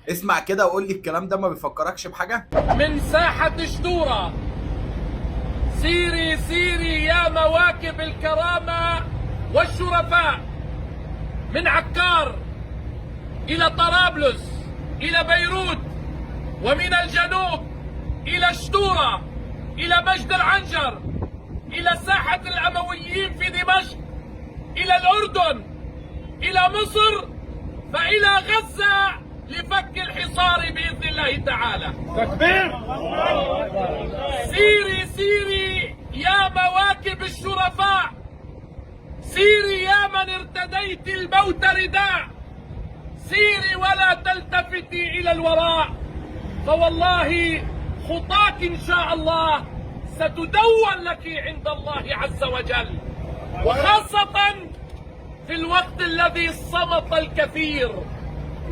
اسمع كده وقول لي الكلام ده ما بيفكركش بحاجة؟ من ساحة شتورة، سيري سيري يا مواكب الكرامة والشرفاء، من عكار إلى طرابلس إلى بيروت، ومن الجنوب إلى شتورة إلى مجد العنجر إلى ساحة الأمويين في دمشق، إلى الأردن، إلى مصر، فإلى غزة لفك الحصار بإذن الله تعالى. تكبير. سيري سيري يا مواكب الشرفاء، سيري يا من ارتديت الموت رداء، سيري ولا تلتفتي إلى الوراء، فوالله خطاك إن شاء الله ستدون لك عند الله عز وجل، وخاصة في الوقت الذي صمت الكثير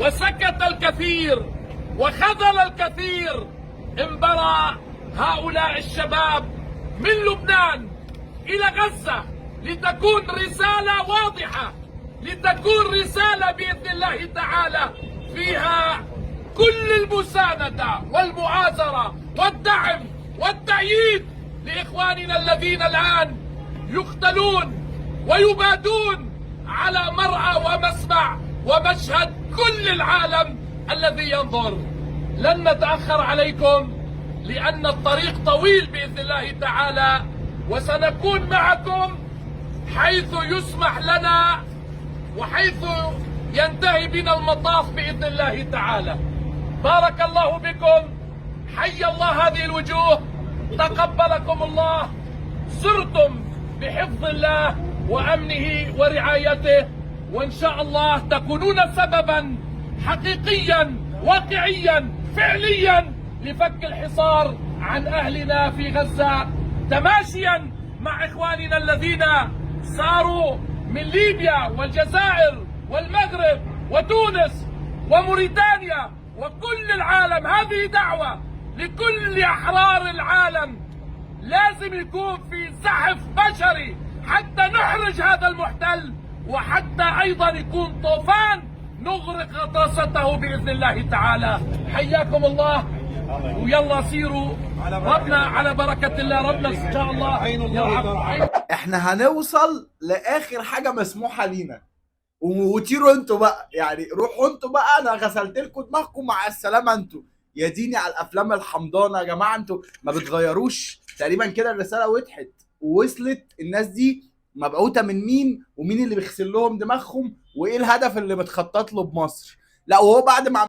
وسكت الكثير وخذل الكثير. انبرى هؤلاء الشباب من لبنان إلى غزة لتكون رسالة واضحة، لتكون رسالة بإذن الله تعالى فيها كل المساندة والمؤازرة والدعم والتأييد لإخواننا الذين الآن يقتلون ويبادون على مرأى ومسمع ومشهد كل العالم الذي ينظر. لن نتأخر عليكم لأن الطريق طويل بإذن الله تعالى، وسنكون معكم حيث يسمح لنا وحيث ينتهي بنا المطاف بإذن الله تعالى. بارك الله بكم، حي الله هذه الوجوه، تقبلكم الله، سرتم بحفظ الله وأمنه ورعايته، وإن شاء الله تكونون سببا حقيقيا واقعيا فعليا لفك الحصار عن أهلنا في غزة، تماشيا مع إخواننا الذين ساروا من ليبيا والجزائر والمغرب وتونس وموريتانيا وكل العالم. هذه دعوة لكل أحرار العالم، لازم يكون في زحف بشري حتى نحرج هذا المحتل، وحتى أيضا يكون طوفان نغرق غطرسته بإذن الله تعالى. حياكم الله، ويلا سيروا، ربنا على بركة الله، ربنا إن شاء الله يرحم. احنا هنوصل لاخر حاجة مسموحة لينا، وطيروا انتوا بقى، يعني روحوا انتوا بقى، انا غسلت لكم دماغكم، مع السلامة انتوا. يا ديني على الافلام الحمضانه يا جماعة، انتوا ما بتغيروش تقريبا كده. الرسالة وضحت ووصلت، الناس دي مبعوثه من مين، ومين اللي بيغسل لهم دماغهم، وايه الهدف اللي متخطط له بمصر. لا وهو بعد ما